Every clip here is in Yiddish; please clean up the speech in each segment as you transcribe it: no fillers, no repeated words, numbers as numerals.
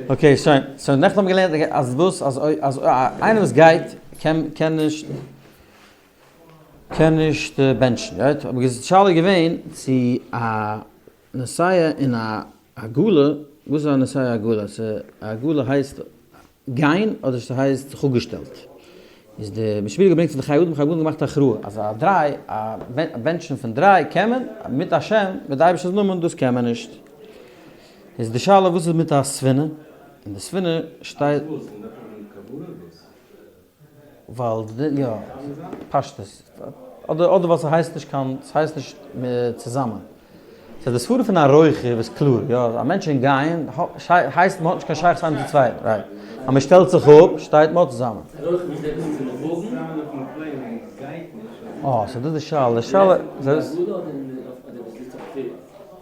Okay, שוין. So נעכטן האבן מיר געלערנט אז וואס? אז אז איינער וואס גייט קען קען נישט קען נישט בענטשן, right? אבער די שאלה איז געווען צו א נסיעה אין א עגלה, וואס איז א נסיעה עגלה? ס' א עגלה הייסט גיין אדער ס'הייסט זיך אפגעשטעלט? איז די משנה געברענגט פון די חיי אדם, חיי אדם געמאכט הכרעה אז א דריי, א בענטשן פון דריי קען מען, מיט א שם, מיט די אייבערשטענס נאמען, דאס קען מען נישט. איז די שאלה וואס איז מיט א ספינה? אין די ספינה שטייט. ווייל יא, פשטות. אדער אדער ווייל ס'הייסט נישט קיין, ס'הייסט נישט צוזאמען. סאו די סברא פון א רוכב איז קלאר, יא, א מענטש אין גייען הייסט מ'האט נישט קיין שייכות איינער צום צווייטן, right. אז מ'שטעלט זיך אפ שטייט מען צוזאמען. אה, so דאס איז די שאלה. די שאלה. יא,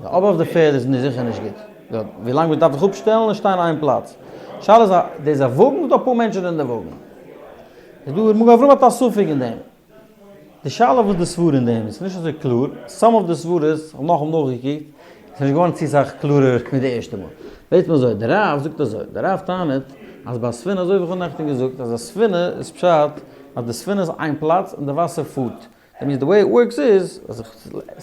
אבער אויף די פערד איז זיכער נישט גוט. יא, ווי לאנג מ'דארף זיך אפשטעלן און שטיין איין פלאץ. שאלה איז, דאס איז א וואגן אדער אפאר מענטשן אין די וואגן? איז דא, מגן אברהם האט א ספק אין דעם. די שאלה וואס די סברה אין דעם איז נישט אזוי קלאר, some of די סברות, איך האב נאכאמאל נאכגעקוקט, עס איז נישט געווארן צו סאך קלארער ווי די ערשטע מאל. בעצם אזוי, די רב זאגט אזוי, די רב טענה'ט אז ביי א ספינה, אזוי ווי איך האב נעכטן געזאגט, אז א ספינה איז פשט אז די ספינה איז איין פלאץ און די וואסער פארט. That means the way it works איז, אז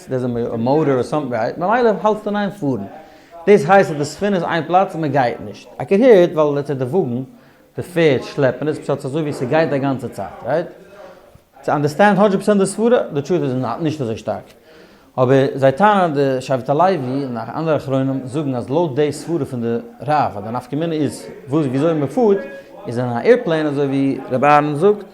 there's a motor or something right, ממילא האלטסטו אין איין פארן. דאס הייסט אז די ספינה איז איין פלאץ און מען גייט נישט. I can hear it ווייל let's say די וואגן, די פערד שלעפן עס, פשט ס'אזוי ווי ס'גייט א גאנצע צייט, right? To understand hundred percent די סברה, די truth איז נישט אזוי שטארק. אבער זיי טענה'ן די שבט הלוי און אנדערע אחרונים זאגן אז לויט די סברה פון די רב אז די נפקא מינה איז וואס וויאזוי מען פארט איז אין א airplane אזוי ווי רבי אהרן זאגט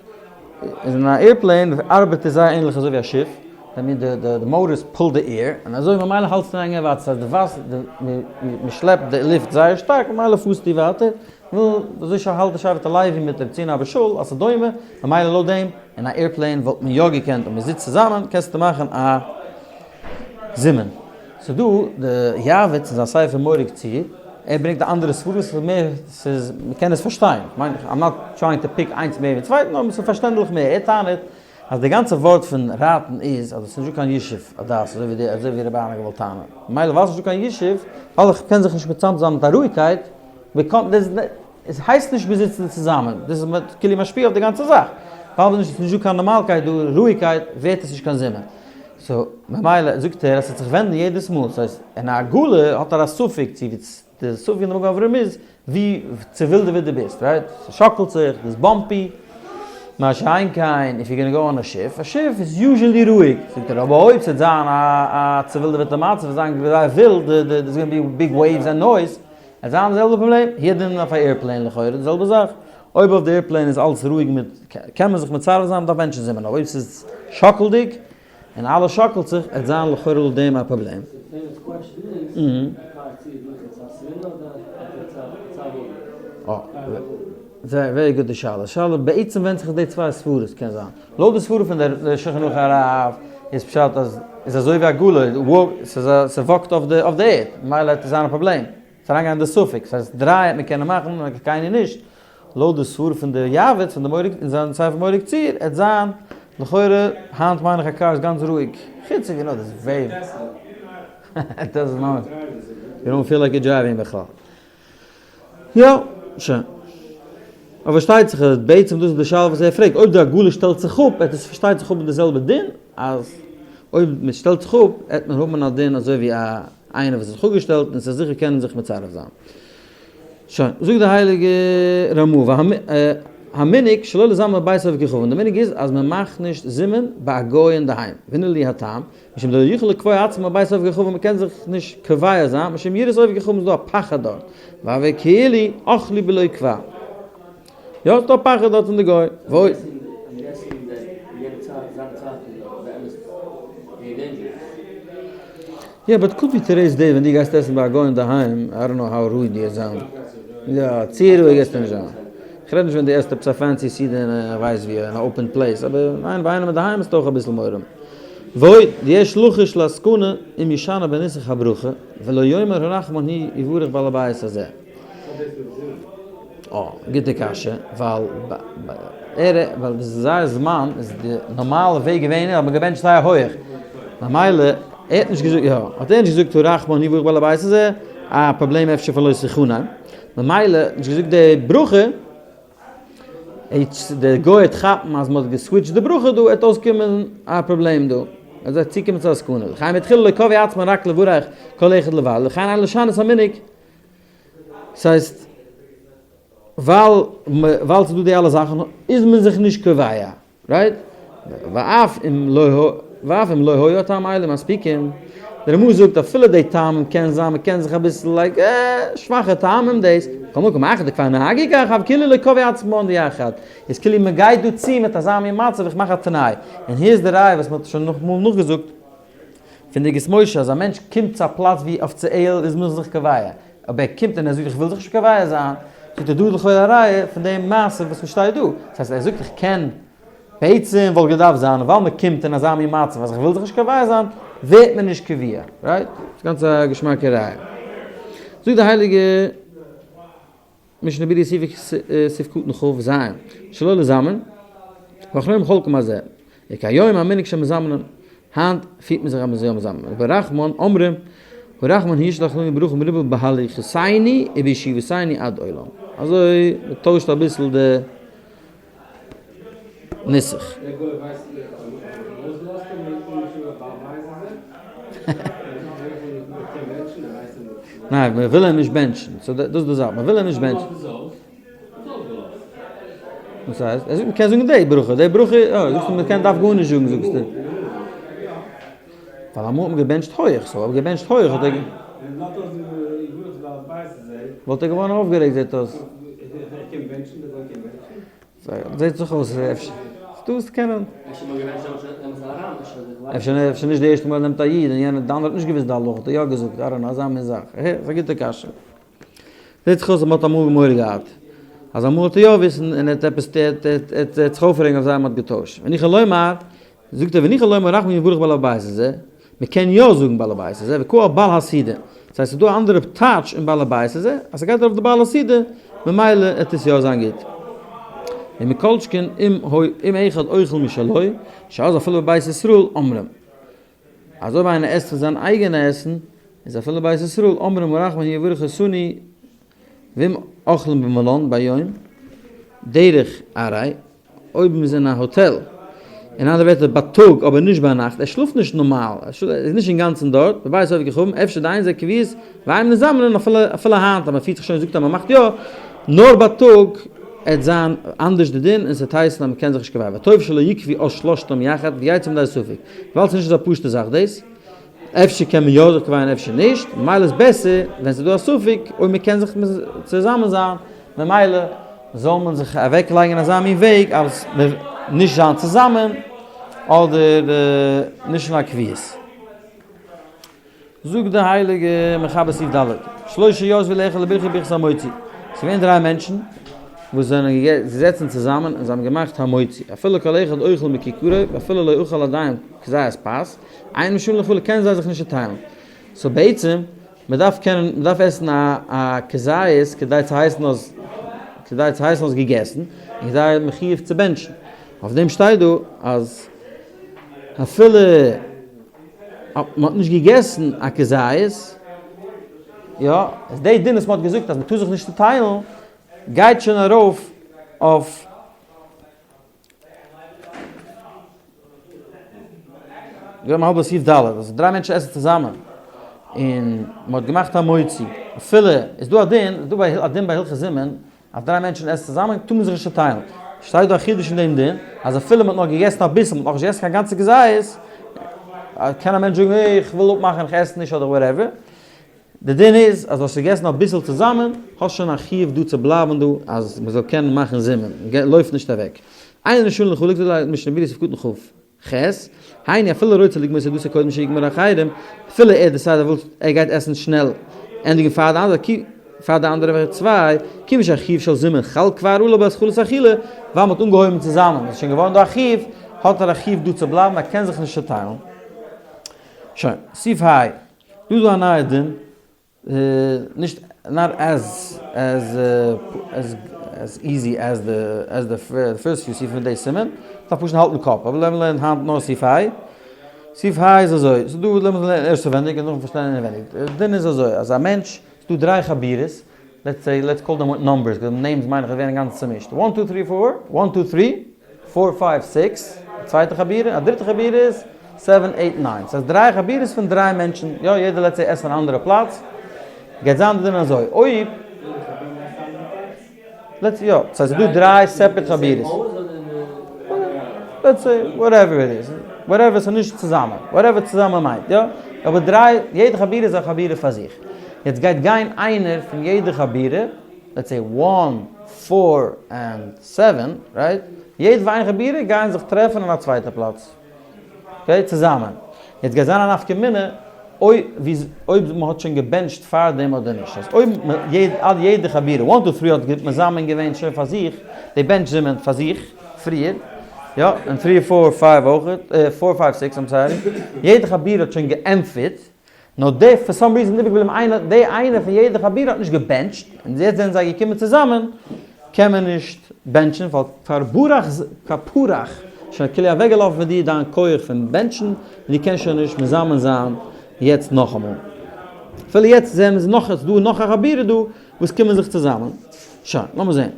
איז אין א airplane ארבעט עס זייער ענליך אזוי ווי א שיף דעט means די די motors pull די air און אזוי ממילא האלטסטו אין איין גיין ווייטער ס'הייסט די וואסער די מען שלעפט די לופט זייער שטארק ממילא פארסטו ווייטער נו, אזוי שוין האלט די שבט הלוי מיט רבי ציון אבא שאול אז ס'איז דומה, ממילא לויט דעם, אין א airplane וואלט מען יא געקענט, אויב מ'זיצט צוזאמען קענסטו מאכן א זימון. ס'איז דא די יעבץ אין זיין ספר מורג צור, ער ברענגט א אנדערע סברא, ס'איז מער, ס'איז, מ'קען עס פארשטיין, כ'מיין, I'm not trying to pick איינס מער ווי צווייטן, אבער ס'איז פארשטענדליך מער, ער טענה'ט אז די גאנצע ווארט פון רייטן איז אז עס איז נישטא קיין ישוב הדעת, אזוי ווי די, אזוי ווי רבי אהרן האט געוואלט טענה'ן, ממילא ווייל ס'איז נישטא קיין ישוב, ווייל איך קען זיך נישט מצמצם זיין מיט א רואיגקייט, באקומט דאס, עס הייסט נישט מיר זיצן צוזאמען, דאס איז כאילו משפיע אויף די גאנצע זאך, ווייל עס איז נישטא קיין נארמאלקייט דא, רואיגקייט, ווערט עס נישט קיין זימון. So ממילא זאגט ער אז ס'וועט זיך ווענדן יעדעס מאל, ס'הייסט אין א עגלה האט ער א ספק צו די ספק אין די מגן אברהם איז ווי צעווילדעוועט דו ביסט, right? ס'שאקלט זיך, דאס bumpy, מה שאין כן if you gonna go on א שיף, א שיף איז usually רואיג, זאגט ער, אבער אויב ס'וועט זיין א צעווילדעוועטע מצב, ס'וועט זיין זייער ווילד, there's gonna be big waves and noise, וועט זיין די זעלבע פראבלעם, here דין אויף א airplane לכאורה די זעלבע זאך, אויב אויף די airplane איז אלעס רואיג מיט קען מען זיך מצרף זיין מ'דארף בענטשן זימון, אבער אויב ס'איז שאקלדיג און אלעס שאקלט זיך עט זיין לכאורה לויט דעם א פראבלעם. זייער very גוטע שאלה. שאלה בעצם ווענדט זיך די צוויי סברות קען זיין. לויט די סברה פון דער שולחן ערוך הרב איז פשט אז איז אזוי ווי עגלה, ס'איז א ס'וואקט אויף די אויף די ערד, ממילא וועט עס זיין א פראבלעם. ס'איז אריינגיין אין די ספק. ס'הייסט דריי העט מען קענען מאכן און קיינער נישט. לויט די סברה פון דער יעבץ פון די מורג אין זיין ספר מורג צור עט זיין לכאורה היינט מיין איך א קאר איז גאנץ רואיג. חוץ if you know this very דאס איז ממש you don't feel like you're driving בכלל. יא, שוין. אבער פארשטייט זיך אז בעצם דאס איז די שאלה וואס ער פרעגט, אויב די עגלה שטעלט זיך אפ, עט עס פארשטייט זיך האבן די זעלבע דין, אז אויב מען שטעלט זיך אפ, עט מען האבן א דין אזוי ווי א איינער וואס האט זיך אפגעשטעלט און ס'איז זיכער קענען זיך מצרף זיין. שוין, זאגט די הייליגע רמא, המנהג שלא לזמן בבית עובד כוכבים, די מנהג איז אז מען מאכט נישט זימון ביי א גוי אינדערהיים, והנה לי הטעם, משום דלא יכול לקבוע עצמו בבית עובד כוכבים, מען קען זיך נישט קובע זיין, משום יראת עובד כוכבים איז דא א פחד דארט, והוי כאילו אכלו בלא קבע. יא, ס'איז דא א פחד דארט פון די גוי. ועוד. יא but could be today's day ווען דו גייסט עסן ביי א גוי אינדערהיים, I don't know how רואיג דו וועסט זיין. יא, צו רואיג וועסטו נישט זיין. כ'רעד נישט ווען דו עסט עפעס א fancy סעודה אין איך ווייס ווי, אין א open place, אבער ניין ביי איינעם אינדערהיים האסטו אויך אביסל מורא. ועוד, יש לחוש לסכנה אם ישנה בנוסח הברכה, ולא יאמר הרחמן הוא יברך בעל הבית הזה. אה, גוטע קשיא, ווייל ער ווייל דאס איז זייער זמן איז די נארמאלע וועג געווען האט מען געבענטשט זייער הויעך, ממילא ער האט נישט געזאגט יא, האט ער נישט געזאגט הרחמן הוא יברך בעל הבית הזה, א פראבלעם אפשר פון לא תחנם. ממילא נישט געזאגט די ברכה, דער גוי וועט כאפן אז מ'האט גע switch ט די ברכה דא, וועט אויסקומען א פראבלעם דא, ער זאל צוקומען צו א סכנה, לכן מתחילה לא קבעו עצמן רק לברך כל אחד לבד, לכן אין לשנות המנהג, ס'הייסט ווייל ווייל ס'דא די אלע זאכן איז מען זיך נישט קובע. Right? ואף אם לא ואף אם לא היו הטעמים האלה מספיקים, דער רמ"א זאגט אפילו די טעמים קען זיין מ'קען זיך אביסל like שוואכע טעמים דאס, מכל מקום מאחר דכבר נהגו כך אף כאילו לא קבעו עצמן יחד, איז כאילו מ'גייט דא צו מיט אזא מין מצב איך מאך א תנאי, און היר איז די ראיה וואס מ'האט שוין נאכאמאל נאכגעזאגט פון די אגרות משה אז א מענטש קומט צו א פלאץ ווי אפיציעל איז מען זיך קובע, אבער ער קומט און ער זאגט איך וויל זיך נישט קובע זיין, זאגט ער דא איז לכאורה א ראיה פון די מעשה וואס מ'שטייט דא, דאס הייסט ער זאגט איך קען, בעצם וואלט געדארפט זיין ווייל מ'קומט אין אזא מין מצב אז איך וויל זיך נישט קובע זיין, ווערט מען נישט קבוע, right? ס'איז גאנץ א געשמאקע ראיה. זאגט די הייליגע. משנה ברורה סעיף קטן כ"ז, שלא לזמן, ואחרונים חולקים על זה, וכהיום המנהג שמזמנין, היינט פירט מען זיך אז מען זאל יא מזמן, וברחמן אומרים, הרחמן הוא ישלח לנו ברכה מרובה בהליכותינו ובישיבותינו עד עולם. אזוי מען טוישט אביסל די נוסח. דער גוי ווייסט ווי ער האט ארויסגעלאזט אים און נישט ווי בעל בית איז ער. ניין, מען וויל אים נישט בענטשן, so דאס איז די זאך, מען וויל אים נישט בענטשן. וואס הייסט? ער זאגט מען קען זאגן די ברכה, די ברכה, אה, זאגסטו מען קען דארף גארנישט זאגן זאגסטו. ווייל אמאל האט מען געבענטשט הויעך, so אויב געבענטשט הויעך האט ער. וואלט ער געווארן אויפגערעגט זעט אויס. זעט זיך אויס אפשר דו וועסט קענען. אפשר אפשר נישט די ערשטע מאל ער נעמט א איד און יענער די אנדערע האט נישט געוואוסט די הלכה האט ער יא געזאגט, I don't know אזא מין זאך. ס'איז א גוטע קשיא. זעט זיך אויס אז מ'האט אמאל מורא געהאט אז אמאל וועט ער יא וויסן און ער וועט עפעס ער וועט זיך אויפרעגן אויף זיי אז מ'האט געטוישט. וניחא לומר, זאגט ער וניחא לומר רחמים יברך בעל הבית הזה, מ'קען יא זאגן בעל הבית הזה, וקאל בעל הסעודה. דאס הייסט ס'איז דא א אנדערע טייטש אין בעל הבית הזה, אז ס'גייט ארויף די בעל הסעודה, ממילא עט עס יא זיין גוט. ומכל שכן אם אם אחד אוכל משלו, שאז אפילו בבית ישראל אומרים. אז אויב איינער עסט פון זיין אייגענע עסן, איז אפילו בית ישראל אומרים הרחמן יברך אותנו ואם אוכלים במלון ביום, דרך ארעי, אויב מ'איז אין א האטעל, אין אנדערע ווערטער בייטאג אבער נישט ביינאכט, ער שלאפט נישט נארמאל, ער איז נישט אינגאנצן דארט, בבית אוהב כוכבים, אפשר די איינזער קביעות, ואין מזמנין אפילו אפילו היינט אז מ'פירט זיך שוין זאגט אז מ'מאכט יא, נאר בייטאג עט זיין אנדערש די דין און ס'עט הייסן אז מ'קען זיך נישט קובע, וטוב שלא יקבעו אז שלשתם יחד ויצא מידי ספק, ווייל ס'איז נישט אזא פשוטע זאך דאס, אפשר קען מען יא זיך קובע אפשר נישט, ממילא איז בעסער ווען ס'איז דא א ספק אויב מ'קען זיך צוזאמען זיין, ממילא זאל מען זיך אוועק לייגן אין אזא מין וועג אז מען נישט זיין צוזאמען אדער נישט אין א קביעות. זאגט די הייליגע מחבר סעיף ד', שלושה ישבו לאכול ובירכו ברכת המוציא, ס'איז געווען דריי מענטשן וואס זענען געזעצן צוזאמען און זיי האבן געמאכט המוציא, אפילו כל אחד אוכל מכיכרו ואפילו לא אכל עדיין כזית פת, אין משלין לחלק קענען זיי זיך נישט צוטיילן. So בעצם מען דארף קענען, מען דארף עסן א א כזית כדי צו הייסן אז, כדי צו הייסן אז געגעסן, און כדי מחיוב צו בענטשן. אויף דעם שטייט דא אז אפילו מען האט נישט געגעסן א כזית, יא, איז די דין וואס מען האט געזאגט אז מען טאר זיך נישט צוטיילן, גייט שוין ארויף אויף. געווען האלבע סעיף ד', אז דריי מענטשן עסן צוזאמען, און מען האט געמאכט א מוציא, אפילו איז דא א דין, איז דא א דין ביי הלכות זימון, אז דריי מענטשן עסן צוזאמען טאר מען זיך נישט צוטיילן. שטייט דא א חידוש אין דעם דין, אז אפילו מען האט נאר געגעסן אביסל, מען האט נאכנישט געגעסן קיין גאנצע כזית, קען א מענטש זאגן, איך וויל אפמאכן, איך עס נישט אדער whatever. די דין איז אז האסט געגעסן אביסל צוזאמען, האסט שוין א חיוב דא צו בלייבן דא אז מען זאל קענען מאכן זימון, לויף נישט אוועק. אין ראשון לחלק זאגט די משנה ברורה סעיף קטן כ ח, היינו אפילו רוצה לגמור סעודתו קודם שיגמור אחרים, אפילו ער decide ער וויל ער גייט עסן שנעל ענדיגן פאר די אנדערע, פאר די אנדערע צוויי, כיוון שהחיוב של זימון חל כבר עליו בהתחלת אכילה, ווייל מען האט אנגעהויבן צוזאמען, עס איז שוין געווארן דא א חיוב, האט ער א חיוב דא צו בלייבן, ער קען זיך נישט צוטיילן. שוין, סעיף ה. דא איז דא א נייע דין, נישט not as as as as easy as the as the first few סעיפים פון די סימן, מ'דארף פשוט האלטן קאפ, אבער לאמיר לערנען היינט נאר סעיף ה'. סעיף ה' איז אזוי, ס'איז דא, לאמיר לערנען ערשט אויסווענדיג און נאכדעם פארשטיין אינעווייניג. די דין איז אזוי, אז א מענטש, ס'איז דא דריי חבורות. let's say, let's call them numbers, because names מיין איך ווערן גאנץ צומישט. one, two, three, four, one, two, three, four, five, six, צווייטע חבורה, א דריטע חבורה איז seven, eight, nine. ס'הייסט דריי חבורות פון דריי מענטשן, יא, יעדער let's say עסט אין א אנדערע פלאץ, גייט זיין די דין אזוי, אויב. let's יא, ס'הייסט ס'דא דריי separate חבורות. let's say, whatever it is, whatever ס'איז נישט צוזאמען, whatever צוזאמען מיינט, יא, אבער דריי, יעדע חבורה איז א חבורה פאר זיך. יעצט גייט גיין איינער פון יעדע חבורה, let's say one, four, and seven, right? יעדע איין חבורה גייען זיך טרעפן אין א צווייטע פלאץ. okay? צוזאמען. יעצט גייט זיין א נפקא מינה אויב אויב מען האט שוין געבענטשט פארדעם אדער נישט. אז אויב יעדע חבורה, one two three האט מזמן געווען שוין פאר זיך, די בענטש זימון פאר זיך פריער, יא, און three four five אויך, four five six I'm sorry, יעדע חבורה האט שוין געענטפערט, נאר די for some reason איבערגעבליבן איינער, די איינער פון יעדע חבורה האט נישט געבענטשט, און יעצט זענען זיי געקומען צוזאמען, קען מען נישט בענטשן, ווייל כבר ברח כפרח, שוין כאילו אוועקגעלאפן פון דיר דיין כח פון בענטשן, און דו קענסט שוין נישט מזמן זיין יעצט נאכאמאל. אפילו יעצט זענען זיי נאך, ס'דא נאך א חבורה דא וואס קומען זיך צוזאמען. שוין, לאמיר זען.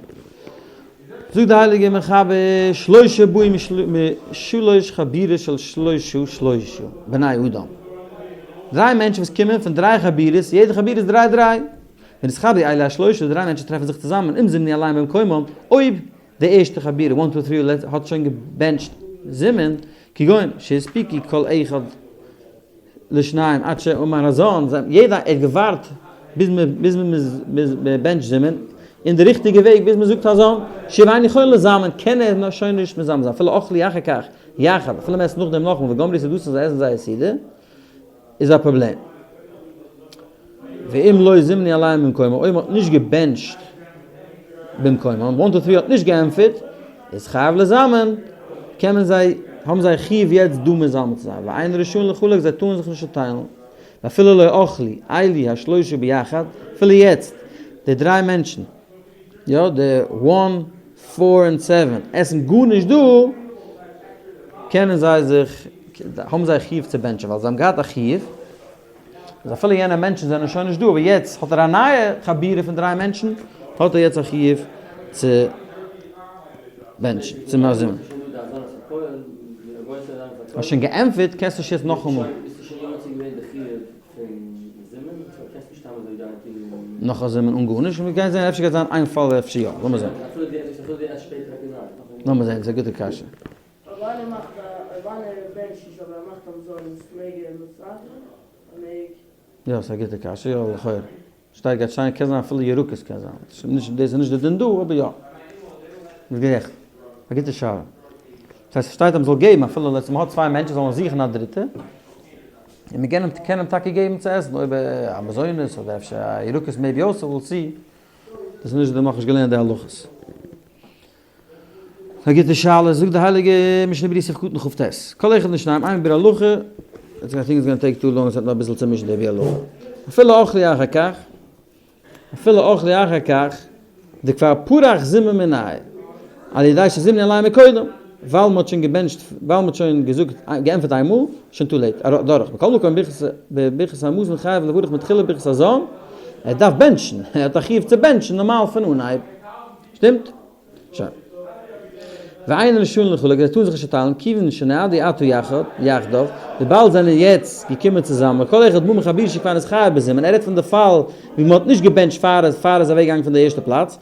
זאגט די הייליגע מחבר, שלושה באים משלוש חבורות של שלושה שלושה בני אדם. דריי מענטשן וואס קומען פון דריי חבורות, יעדע חבורה איז דריי דריי. ונתחברו אלו השלושה, די דריי מענטשן טרעפן זיך צוזאמען, אם זימנו עליהם במקומם, אויב די ערשטע חבורה, one two three, האט שוין געבענטשט זימון, כגון שהספיקו כל אחד לשניים עד שאמר הזן, יעדער האט געווארט ביז מען בענטשט זימון, אין די ריכטיגע וועג ביז מען זאגט הזן, שוב אינו יכול לזמן, קען ער שוין נישט מזמן זיין, אפילו אכלו אחר כך יחד, אפילו מען עסט נאכדעם נאכאמאל, וגמרו סעודתן זיי עסן זייער סעודה, איז א פראבלעם. ואם לא זימנו עליהם במקומו, אויב מען האט נישט געבענטשט במקומו, one two three האט נישט געענטפערט, איז חייב לזמן, קען מען זיי, האבן זיי חיוב יעצט דא מזמן צו זיין, ואין רשאין לחלק, זיי טארן זיך נישט צוטיילן, ואפילו לא אכלו אלו השלושה ביחד, אפילו יעצט די דריי מענטשן, יא, די one, four און seven עסן גארנישט דא, קענען זיי זיך, האבן זיי א חיוב צו בענטשן, ווייל זיי האבן געהאט א חיוב, איז אפילו יענע מענטשן זענען שוין נישט דא, אבער יעצט האט ער א נייע חבורה פון דריי מענטשן, האט ער יעצט א חיוב צו בענטשן, צו מזמן. האסט שוין געענטפערט, קענסט נישט יעצט נאכאמאל. נאך א זימון אן גארנישט, מיר גייען זען אפשר גייט זיין איין פאל אפשר יא, לאמיר זען. לאמיר זען, ס'איז א גוטע קשיא. אויב איינער מאכט א אויב איינער בענטשט נישט אבער ער מאכט א מזונות מעג ער מצרף זיין? ער מעג? יא ס'איז א גוטע קשיא, יא לכאורה. שטייט גייט שטיין קען זיין אפילו ירקות קען זיין. נישט דאס איז נישט די דין דא אבער יא. ביסט גערעכט. א גוטע שאלה. דאס הייסט ס'שטייט אז מ'זאל געבן אפילו let's מ'האט צוויי מענטשן זאלן זוכן א דריטע. און מ'קען אים קען אים טאקע געבן צו עסן אויב א מזונות אדער אפשר א ירקות maybe also we'll see. דאס איז נישט נאכנישט געלערנט די הלכות. א גוטע שאלה, זאגט די הייליגע משנה ברורה סעיף קטן כ"ט, כל אחד משניים אין ביאור הלכה, I think it's gonna take too long, עס וועט נאר אביסל צומישן די ביאור הלכה, אפילו אכלו אחר כך, אפילו אכלו אחר כך, דכבר פרח זימון מינייהו, על ידי שזימנו עליהם מקודם, ווייל מען האט שוין געבענטשט, ווייל מען האט שוין געזאגט, געענטפערט איינמאל, שוין too late, דורך, מכל מקום בברכת המזון חייב לברך מתחילה ברכת הזן, ער דארף בענטשן, ער האט א חיוב צו בענטשן נארמאל פון אנהייב. שטימט? שוין. ואין רשאין לחלק, זיי טארן זיך נישט צעטיילן, כיוון שנועדו עתה יחד, יחדיו, וויבאלד זענען יעצט געקומען צוזאמען, כל אחד בא מחבורה שכבר נתחייב בזימון, ער רעדט פון די פאל ווי מען האט נישט געבענטשט פאר פאר ער איז אוועק געגאנגען פון די ערשטע פלאץ,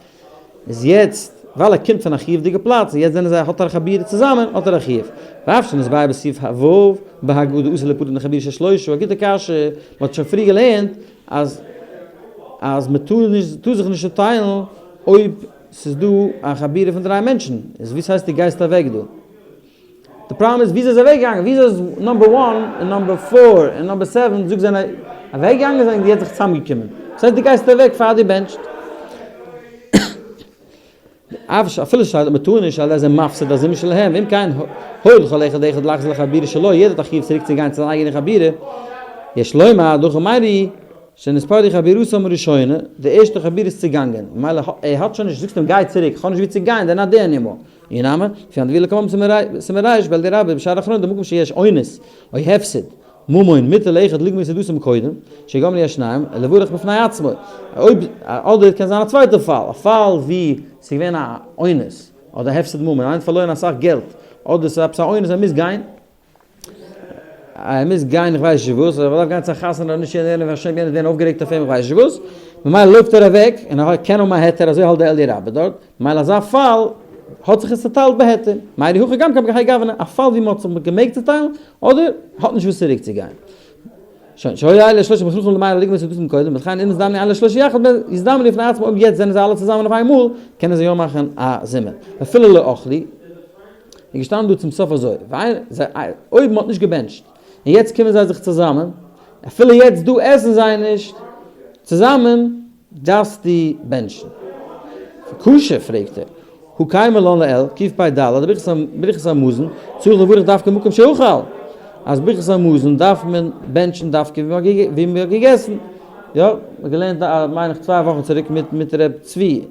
איז יעצט ווייל ער קומט פון א חיוב'דיגע פלאץ און יעצט זענען זיי האט ער א חבורה צוזאמען האט ער א חיוב. ואף שנתבאר בסעיף ו' בהגדה אסור ליפרד מחבורה של שלושה, א גוטע קשיא, מען האט שוין פריער געלערנט אז אז מען טאר נישט טאר זיך נישט צוטיילן אויב ס'איז דא א חבורה פון דריי מענטשן, איז וואס הייסט דו גייסט אוועק דא? די פראבלעם איז וויאזוי איז אוועק געגאנגען? וויאזוי איז number one און number four און number seven זאג זענען אוועק געגאנגען זענען יעצט זיך צוזאם געקומען? וואס הייסט דו גייסט אוועק פאר דו בענטשט? אפילו שטייט אז מ'טאר נישט על ידי זה מפסיד הזימון שלהם, ואם כן הואיל כל אחד ואחד לחזור לחבורה שלו, יעדער האט א חיוב צוריק צו גיין צו זיין אייגענע חבורה, יש לומר דהכי מיירי שנתפרדו חבורתם הראשונה, די ערשטע חבורה איז צוגאנגען, ממילא ער האט שוין נישט, זאגסט אים גיי צוריק, כ'האב נישט וואו צו גיין, they're not there anymore, אי נמי, לפי הדביר לקמם סימן ריש בעל די רבי בשער האחרון דמקום שיש אונס או הפסד. ממון מותר לאחד לגמור סעודתו קודם שיגמרו השניים לברך בפני עצמו. אויב, אדער קען זיין א צווייטע פאל, א פאל ווי ס'איז געווען א אונס, אדער הפסד ממון, איינער האט פארלוירן אסאך געלט, אדער ס'איז עפעס א אונס ער מוז גיין, ער מוז גיין איך ווייס נישט וואס, ער דארף גיין צו א חתונה אדער נישט יענער יענער וועט ווערן אויפגערעגט אויף אים איך ווייס נישט וואס, ממילא לויפט ער אוועק און ער קען האבן א היתר אזוי האלט די אליה רבה דארט, ממילא אזא פאל האט זיך עס צוטיילט בהיתר, מיירי הכא גם כן בכהאי גוונא, א פאל ווי מען האט זיך געמעגט צוטיילן אדער האט נישט וואס צוריק צו גיין. שוין, שהיו אלו שלשה מוכרחים למהר לגמור סעודתם קודם, וכן אם נזדמנו אלו שלשה יחד, יזדמנו לפני עצמם אויב יעצט זענען זיי אלע צוזאמען אויף איינמאל, קענען זיי יא מאכן א זימון. אפילו לא אכלו. איז געשטאנען דא צום סוף אזוי, ווייל זיי, אויב מ'האט נישט געבענטשט, און יעצט קומען זיי זיך צוזאמען, אפילו יעצט דא עסן זיי נישט צוזאמען, דארפסטו בענטשן. קשה פרעגט ער, הא קיימא לן לעיל, קפ"ד, ברכת המזון, צריך לברך דווקא מקום שאכל, אז ברכת המזון דארף מען בענטשן דווקא ווי מ'האט געגעסן. יא, מ'האט געלערנט מיין איך צוויי וואכן צוריק מיט ר' צבי,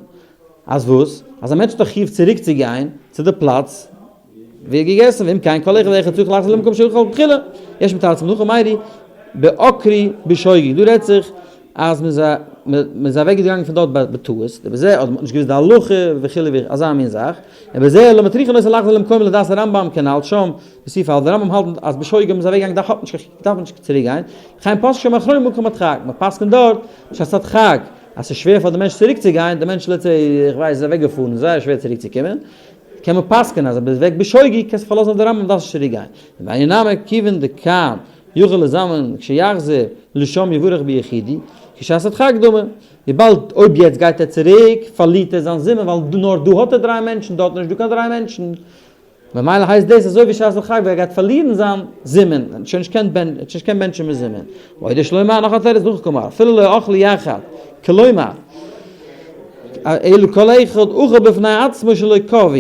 אז וואס? אז א מענטש האט א חיוב צוריק צו גיין צו די פלאץ ווי ער האט געגעסן, ואם כן כל אחד ואחד צריך לחזור למקום שאכל בתחילה, יש מתרצים הכא מיירי בעקרי בשוגג, דא רעדט זיך אז מען איז אוועק געגאנגען פון דארט בטעות, ובזה אדער מען האט נישט געוואוסט די הלכה וכו' וכו' אזא מין זאך, ובזה לא מטריחין אותו לחזור למקומו לדעת הרמב"ם כנ"ל שם בסעיף א', די רמב"ם האלט אז בשוגג מען איז אוועק געגאנגען דארף מען נישט צוריק גיין, וכן פסקו שם אחרונים במקום הדחק, מען פסק'נט דארט בשעת הדחק. אז ס'איז שווער פאר די מענטש צוריק צו גיין, די מענטש let's say, איך ווייס, איז אוועק געפארן, איז זייער שווער צוריק צו קומען, קען מען פסק'ענען אז אויב ביסט אוועק בשוגג קענסטו פארלאזן אויף די רמב"ם דארפסט נישט צוריק גיין. והיינו נמי כיוון דכאן יכול לזמן כשיחזור לשם יברך ביחידי, כשעת הדחק דמי. וויבאלד אויב יעצט גייט ער צוריק פארלירט ער זיין זימון ווייל נאר דא האט ער דריי מענטשן דארט איז נישט דא קיין דריי מענטשן. ממילא הייסט דאס אזוי ווי שעת הדחק ווי ער גייט פארלירן זיין זימון, ער האט שוין נישט קיין בענ, ער האט שוין נישט קיין בענטשן מזומן. ועוד יש לומר נאך א תירוץ דהכי קאמר אפילו לא אכלו יחד, כלומר, אלא כל אחד אכל בפני עצמו שלא קבעו,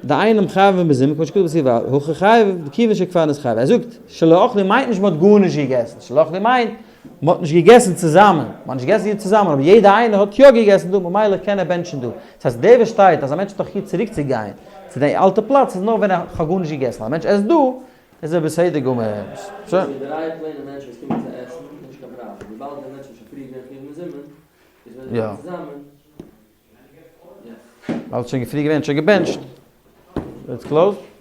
דאינם חייבים בזימון כמו שכתוב בסעיף ו, הכא חייב כיוון שכבר נתחייב. ער זאגט שלא אכלו מיינט נישט מען האט גארנישט געגעסן, שלא אכלו מיינט מען האט נישט געגעסן צוזאמען, מען האט נישט געגעסן צוזאמען, אבער יעדער איינער האט יא געגעסן דא, ממילא קען ער בענטשן דא. דאס הייסט דער וואס שטייט אז א מענטש האט א חיוב צוריק צו גיין צו די אלטע פלאץ איז נאר ווען ער האט גארנישט געגעסן, א מענטש עסט דא איז ער בסדר גמור. שוין. די דריי פלעינע מענטשן וואס קומען צו עסן איז נישט קיין פראבלעם, וויבאלד די מענטשן האבן שוין פריער געווען חיוב מזומן, איז ווען זיי קומען צוזאמען, יא. ווייל עס איז שוין פריער געווען, שוין געבענטשט. Let's close.